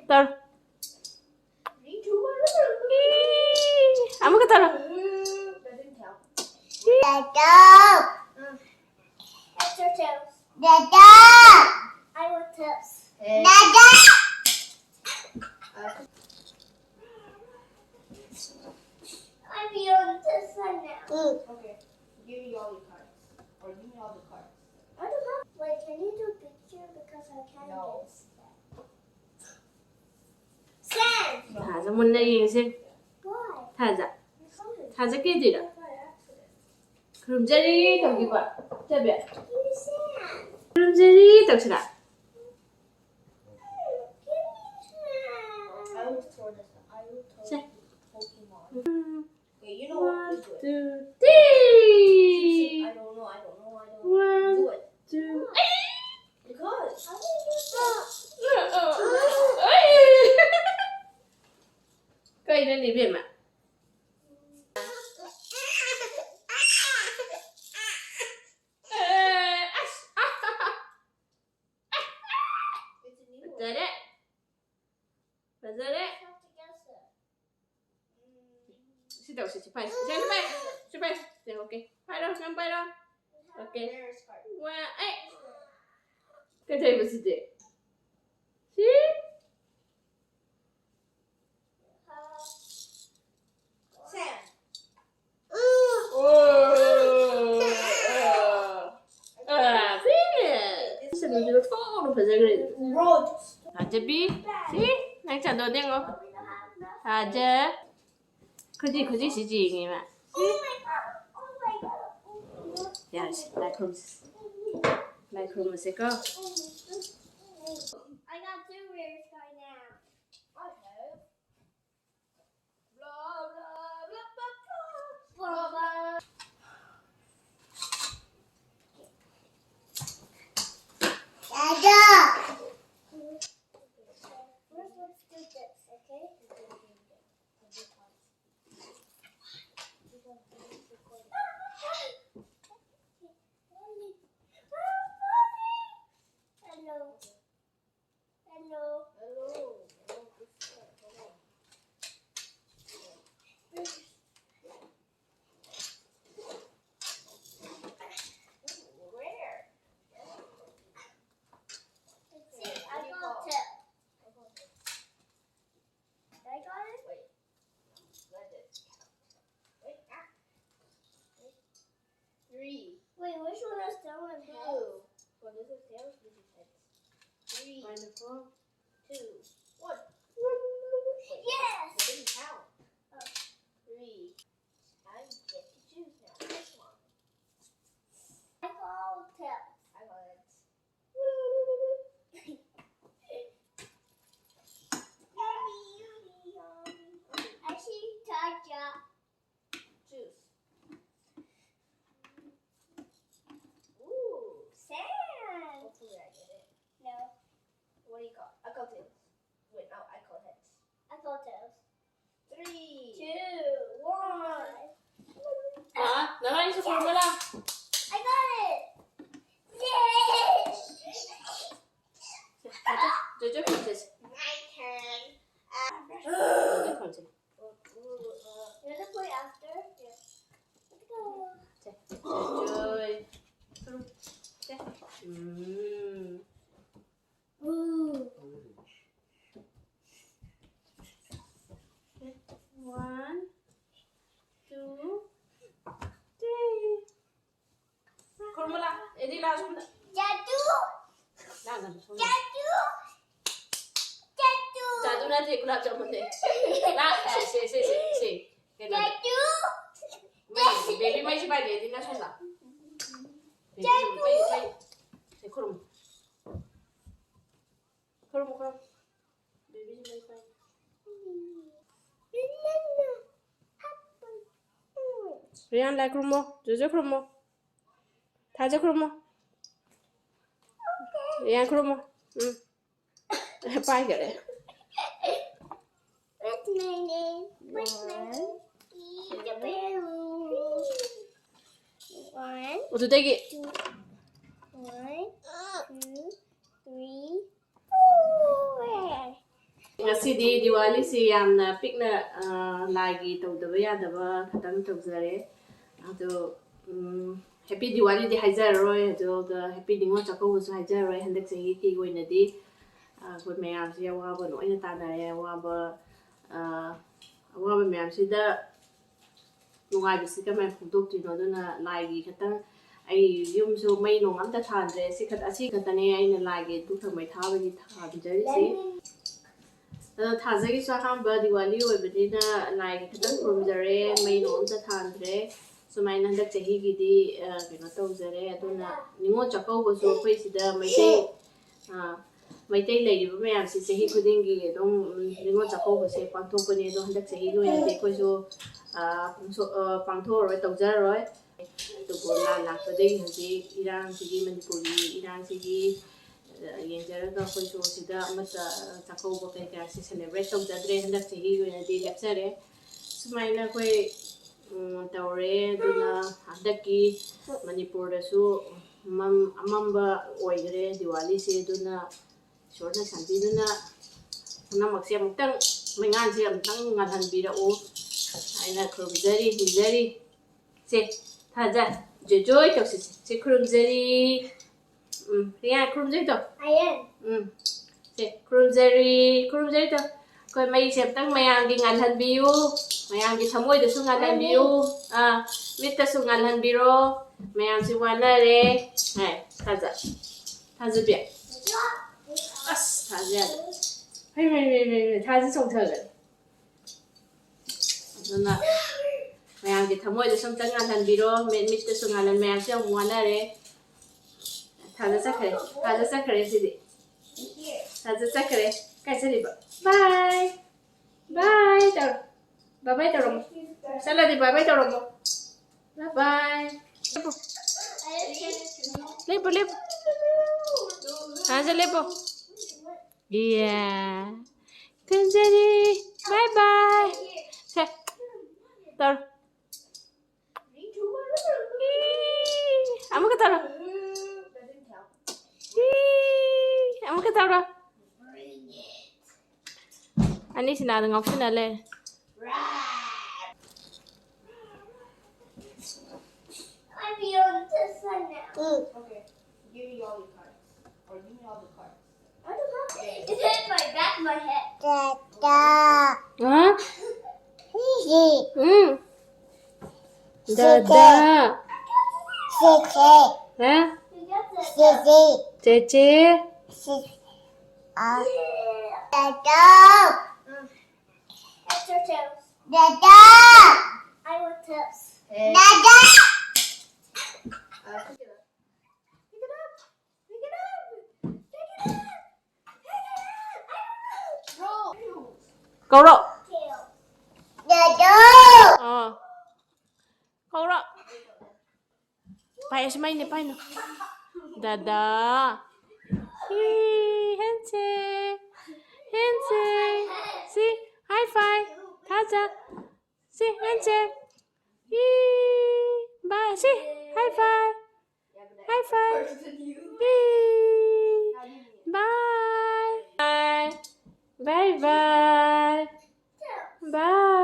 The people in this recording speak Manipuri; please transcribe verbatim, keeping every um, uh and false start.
ꯇꯧꯔꯣ꯫ ꯑꯃꯨꯛꯀ ꯇꯧꯔꯣ꯫ Dada. Extra tails. Dada. I want tails. Dada. I'm feeling this one now. Okay, give me all your cards. Or give me all the cards. I don't have. Wait, can you do a picture? Because I can't No. Get that. Sand. ꯊꯥꯖ ꯃꯨꯟꯅ ꯌꯦꯡꯁꯦ꯫ Why? ꯊꯥꯖ꯫ Because ꯊꯥꯖ ꯀꯩꯗꯣꯏꯔꯣ? By accident. ꯈꯨꯔꯨꯝꯖꯔꯤ ꯇꯧꯈꯤꯕ꯫ ꯆꯠꯕꯤ꯫ Give me sand. ꯈꯨꯔꯨꯝꯖꯔꯤ ꯇꯧꯁꯤꯔꯥ? Give me sand. I would throw this. I would throw Sand. Pokemon. Um. Okay, you know what? One, You do it. two, three. I don't know. I don't know. I don't One, do it. Two. Because. ꯀꯩꯅꯣꯅꯦ ꯏꯕꯦꯝꯃ? ꯑꯁ! ꯐꯖꯔꯦ꯫ ꯐꯖꯔꯦ꯫ ꯁꯤ ꯇꯧꯁꯤ, ꯁꯤ ꯄꯥꯏꯁꯤ꯫ ꯁꯤ ꯄꯥꯏ꯫ ꯁꯤ ꯄꯥꯏ꯫ ꯁꯤ, okay꯫ ꯄꯥꯏꯔꯣ, ꯅꯪ ꯄꯥꯏꯔꯣ꯫ Okay꯫ ꯋꯥ-, ꯑꯩ꯫ ꯀꯩꯗꯧꯕ ꯁꯤꯗꯤ? ꯁꯤ? Sam. ꯑꯣ꯫ ꯑꯥ, ꯁꯤ꯫ ꯁꯤ ꯅꯨꯄꯤꯗꯣ ꯊꯣꯛꯅ ꯐꯖꯈ꯭ꯔꯦ꯫ Road. ꯊꯥꯖꯕꯤ꯫ ꯁꯤ? ꯅꯪ ꯆꯥꯟꯗꯣꯟꯗ ꯌꯦꯡꯉꯣ꯫ ꯊꯥꯖ-, ꯈꯨꯖꯤ, ꯈꯨꯖꯤ ꯁꯤ ꯌꯦꯡꯉꯤ ꯃꯥ꯫ ꯌꯥꯔꯦꯁꯦ, ꯂꯥꯏ ꯈꯨꯔꯨꯝꯁꯤ꯫ ꯂꯥꯏ ꯈꯨꯔꯨꯝꯃꯁꯦꯀꯣ꯫ I got two rare sky now. I have. Blah, blah, blah, blah, blah. Blah, blah. Let's do this, okay? Hello. ꯈꯨꯔꯨꯝꯃꯣ ꯂꯥꯎ꯫ I got it. Yay! Say, ꯆꯣꯏꯆꯣꯏ ꯈꯨꯔꯨꯝꯁꯦ꯫ My turn. ꯆꯣꯏꯆꯣꯏ ꯈꯨꯔꯨꯝꯁꯦ꯫ You have to play after? Yeah. Let's go. Say, ꯆꯣꯏꯆꯣꯏ ꯈꯨꯔꯨꯝ꯫ Say. Um. Ooh. One, two, three. ꯈꯨꯔꯨꯝꯃꯨ ꯂꯥꯎ꯫ ꯑꯦꯗꯤ ꯂꯥꯎ ꯁꯣꯝꯗ꯫ ꯖꯥꯗꯨ꯫ ꯂꯥꯡꯒꯅꯨ ꯁꯣꯝꯗ꯫ ꯖꯥꯗꯨ꯫ ꯖꯥꯗꯨ꯫ ꯖꯥꯗꯨ ꯅꯠꯇꯦ, ꯒꯨꯂꯥꯞ ꯖꯥꯃꯨꯟꯅꯦ꯫ ꯂꯥꯛ, ꯁꯦ, ꯁꯦ, ꯁꯦ, ꯁꯦ, ꯁꯦ꯫ ꯀꯩꯅꯣ? ꯖꯥꯗꯨ꯫ ꯃꯩ, ꯕꯦꯕꯤ ꯃꯩꯁꯦ ꯄꯥꯏꯗꯦ, ꯑꯦꯗꯤ ꯂꯥꯎ ꯁꯣꯝꯗ꯫ ꯖꯥꯗꯨ꯫ ꯃꯩ, ꯃꯩ, ꯁꯦ, ꯈꯨꯔꯨꯝꯃꯨ꯫ ꯈꯨꯔꯨꯝꯃꯨ, ꯈꯨꯔꯨꯝꯃꯨ꯫ ꯕꯦꯕꯤꯁꯦ ꯃꯩ ꯄꯥꯏ꯫ ꯔꯤꯌꯥꯟ ꯂꯥꯏ ꯈꯨꯔꯨꯝꯃꯣ, ꯖꯣꯖꯣ ꯈꯨꯔꯨꯝꯃꯣ, ꯊꯥꯖ ꯈꯨꯔꯨꯝꯃꯣ, ꯔꯤꯌꯥꯟ ꯈꯨꯔꯨꯝꯃꯣ꯫ ꯎꯝ꯫ ꯄꯥꯏꯈꯔꯦ꯫ What's my name? What's my name? One. ꯑꯗꯨꯗꯒꯤ. One, two, three, four. ꯉꯁꯤꯗꯤ ꯗꯤꯋꯥꯂꯤꯁꯤ ꯌꯥꯝꯅ ꯄꯤꯛꯅ, ꯑ, ꯂꯥꯏꯒꯤ ꯇꯧꯗꯕ ꯌꯥꯗꯕ ꯈꯤꯇꯪ ꯇꯧꯖꯔꯦ꯫ ꯑꯗꯣ, ꯎꯝ, ꯍꯦꯄꯤ ꯗꯤꯋꯥꯂꯤꯗꯤ ꯍꯥꯏꯖꯔꯔꯣꯏ, ꯑꯗꯨꯒ ꯍꯦꯄꯤ ꯅꯤꯉꯣꯜ ꯆꯥꯛꯀꯧꯕꯁꯨ ꯍꯥꯏꯖꯔꯔꯣꯏ꯫ ꯍꯟꯗꯛ ꯆꯍꯤꯒꯤ ꯑꯣꯏꯅꯗꯤ, ꯑ, ꯑꯩꯈꯣꯏ ꯃꯌꯥꯝꯁꯦ ꯑꯋꯥꯕ ꯂꯣꯏꯅ ꯇꯥꯅꯔꯦ꯫ ꯑꯋꯥꯕ, ꯑ, ꯑꯋꯥꯕ ꯃꯌꯥꯝꯁꯤꯗ ꯅꯨꯡꯉꯥꯏꯕꯁꯤ ꯀꯃꯥꯏꯅ ꯐꯣꯡꯗꯣꯛꯇꯣꯏꯅꯣ? ꯑꯗꯨꯅ ꯂꯥꯏꯒꯤ ꯈꯛꯇꯪ, ꯑꯩ ꯌꯨꯝꯁꯨ ꯃꯩ ꯅꯨꯡ ꯑꯝꯇ ꯊꯥꯟꯗ꯭ꯔꯦ꯫ ꯁꯤ ꯈꯛ-, ꯑꯁꯤ ꯈꯛꯇꯅꯦ ꯑꯩꯅ ꯂꯥꯏꯒꯤ ꯙꯨꯞ ꯊꯥꯎꯃꯩ ꯊꯥꯕꯒꯤ ꯊꯥꯟꯖꯔꯤꯁꯦ꯫ ꯑꯗꯣ ꯊꯥꯖꯒꯤꯁꯨ ꯑꯍꯥꯟꯕ ꯗꯤꯋꯥꯂꯤ ꯑꯣꯏꯕꯅꯤꯅ ꯂꯥꯏꯒꯤ ꯈꯛꯇꯪ ꯈꯨꯔꯨꯝꯖꯔꯦ, ꯃꯩ ꯅꯨꯡ ꯑꯝꯇ ꯊꯥꯟꯗ꯭ꯔꯦ꯫ ꯁꯨꯃꯥꯏꯅ ꯍꯟꯗꯛ ꯆꯍꯤꯒꯤꯗꯤ, ꯑ, ꯀꯩꯅꯣ ꯇꯧꯖꯔꯦ꯫ ꯑꯗꯨꯅ ꯅꯤꯉꯣꯜ ꯆꯥꯛꯀꯧꯕꯁꯨ ꯑꯩꯈꯣꯏ ꯁꯤꯗ ꯃꯩꯇꯩ, ꯑ, ꯃꯩꯇꯩ ꯂꯩꯔꯤꯕ ꯃꯌꯥꯝꯁꯤ ꯆꯍꯤ ꯈꯨꯗꯤꯡꯒꯤ ꯑꯗꯨꯝ, ꯎꯝ, ꯅꯤꯉꯣꯜ ꯆꯥꯛꯀꯧꯕꯁꯦ ꯄꯥꯡꯊꯣꯛꯄꯅꯦ꯫ ꯑꯗꯣ ꯍꯟꯗꯛ ꯆꯍꯤꯒꯤ ꯑꯣꯏꯅꯗꯤ ꯑꯩꯈꯣꯏꯁꯨ, ꯑ, ꯄꯥꯡꯊꯣꯛ-, ꯑ, ꯄꯥꯡꯊꯣꯛꯑꯔꯣꯏ, ꯇꯧꯖꯔꯔꯣꯏ꯫ ꯑꯗꯨꯕꯨ ꯂꯥꯟ ꯂꯥꯛꯄꯗꯒꯤ ꯍꯧꯖꯤꯛ ꯏꯔꯥꯡꯁꯤꯒꯤ, ꯃꯅꯤꯄꯨꯔꯒꯤ ꯏꯔꯥꯡꯁꯤꯒꯤ, ꯑ, ꯌꯦꯡꯖꯔꯒ ꯑꯩꯈꯣꯏꯁꯨ ꯁꯤꯗ ꯑꯃꯠꯇ, ꯑ, ꯆꯥꯛꯀꯧꯕ ꯀꯩꯀꯥꯁꯦ ꯁꯦꯂꯦꯕ꯭ꯔꯦꯠ ꯇꯧꯖꯗ꯭ꯔꯦ꯫ ꯍꯟꯗꯛ ꯆꯍꯤꯒꯤ ꯑꯣꯏꯅꯗꯤ ꯂꯦꯞꯆꯔꯦ꯫ ꯁꯨꯃꯥꯏꯅ ꯑꯩꯈꯣꯏ ꯎꯝ, ꯇꯧꯔꯦ꯫ ꯑꯗꯨꯅ ꯍꯟꯗꯛꯀꯤ ꯃꯅꯤꯄꯨꯔꯗꯁꯨ ꯃꯝ-, ꯑꯃꯝꯕ ꯑꯣꯏꯈ꯭ꯔꯦ ꯗꯤꯋꯥꯂꯤꯁꯦ꯫ ꯑꯗꯨꯅ ꯏꯁꯣꯔꯅ ꯆꯥꯟꯕꯤꯗꯨꯅ ꯄꯨꯝꯅꯃꯛꯁꯦ ꯑꯃꯨꯛꯇꯪ, ꯃꯩꯉꯥꯟꯁꯦ ꯑꯃꯨꯛꯇꯪ ꯉꯥꯜꯍꯟꯕꯤꯔꯛꯎ ꯍꯥꯏꯅ ꯈꯨꯔꯨꯝꯖꯔꯤ, ꯅꯤꯖꯔꯤ꯫ ꯁꯦ, ꯊꯥꯖ, ꯖꯣꯏ ꯖꯣꯏ ꯇꯧꯁꯤꯁꯦ꯫ ꯁꯦ, ꯈꯨꯔꯨꯝꯖꯔꯤ꯫ ꯎꯝ, ꯔꯤꯌꯥ, ꯈꯨꯔꯨꯝꯖꯔꯤ ꯇꯧ꯫ ꯎꯝ꯫ ꯁꯦ, ꯈꯨꯔꯨꯝꯖꯔꯤ, ꯈꯨꯔꯨꯝꯖꯔꯤ ꯇꯧ꯫ ꯑꯩꯈꯣꯏ ꯃꯩꯁꯦ ꯑꯝꯇꯪ ꯃꯌꯥꯝꯒꯤ ꯉꯥꯜꯍꯟꯕꯤꯌꯨ, ꯃꯌꯥꯝꯒꯤ ꯊꯃꯣꯏꯗꯁꯨ ꯉꯥꯜꯍꯟꯕꯤꯌꯨ꯫ ꯑꯥ, ꯃꯤꯠꯇꯁꯨ ꯉꯥꯜꯍꯟꯕꯤꯔꯣ꯫ ꯃꯌꯥꯝꯁꯦ ꯋꯥꯅꯔꯦ꯫ ꯍꯥꯏ, ꯊꯥꯖ꯫ ꯊꯥꯖꯕꯤ꯫ ꯑꯁ, ꯊꯥꯖ ꯌꯥꯗꯦ꯫ ꯍꯩ, ꯃꯩ, ꯃꯩ, ꯃꯩ, ꯃꯩ, ꯊꯥꯖ ꯆꯣꯡꯊꯈ꯭ꯔꯦ꯫ ꯑꯗꯨꯅ ꯃꯌꯥꯝꯒꯤ ꯊꯃꯣꯏꯗꯁꯨ ꯑꯝꯇꯪ ꯉꯥꯜꯍꯟꯕꯤꯔꯣ꯫ ꯃꯤꯠ-, ꯃꯤꯠꯇꯁꯨ ꯉꯥꯜꯍꯟ-, ꯃꯌꯥꯝꯁꯨ ꯌꯥꯝ ꯋꯥꯅꯔꯦ꯫ ꯊꯥꯖ ꯆꯠꯈ꯭ꯔꯦ, ꯊꯥꯖ ꯆꯠꯈ꯭ꯔꯦ ꯁꯤꯗꯤ꯫ ꯊꯥꯖ ꯆꯠꯈ꯭ꯔꯦ꯫ ꯀꯥꯏ ꯆꯠꯂꯤꯕ? Bye꯫ Bye ꯇꯧꯔꯣ꯫ Bye bye ꯇꯧꯔꯝꯃꯣ꯫ ꯆꯠꯂꯗꯤ bye bye ꯇꯧꯔꯝꯃꯣ꯫ Bye bye꯫ ꯂꯦꯞꯄꯨ꯫ ꯂꯦꯞꯄꯨ, ꯂꯦꯞꯄꯨ꯫ ꯊꯥꯖ ꯂꯦꯞꯄꯨ꯫ Yeah꯫ ꯊꯤꯟꯖꯔꯤ꯫ Bye bye꯫ ꯁꯦ꯫ ꯇꯧꯔꯣ꯫ ꯏ, ꯑꯃꯨꯛꯀ ꯇꯧꯔꯣ꯫ ꯏ, ꯑꯃꯨꯛꯀ ꯇꯧꯔꯣ꯫ ꯑꯅꯤꯁꯤꯅ ꯑꯗ ꯉꯥꯎꯁꯤꯟꯅ ꯂꯩꯔꯦ꯫ Okay, give me all your cards. Or give me all the cards. I don't have any. It's in my back of my head. ꯍꯥ? ꯎꯝ꯫ ꯗꯗꯥ꯫ ꯍꯥ? ꯆꯦꯆꯦ꯫ That's your tails. I want tails. Uh, pick it up. Pick it up. Pick it up. Pick it up. Pick it up. I don't know. ꯀꯧꯔꯣ꯫ Tails. ꯑꯥ꯫ ꯀꯧꯔꯣ꯫ ꯄꯥꯏ, ꯑꯁꯤ ꯃꯩꯅꯦ, ꯄꯥꯏꯅꯨ꯫ ꯗꯗꯥ꯫ ꯍꯤ, handshake꯫ Handshake꯫ ꯁꯤ, high five꯫ ꯊꯥꯖ꯫ ꯁꯤ, handshake꯫ ꯏ, ꯕꯥꯁꯤ꯫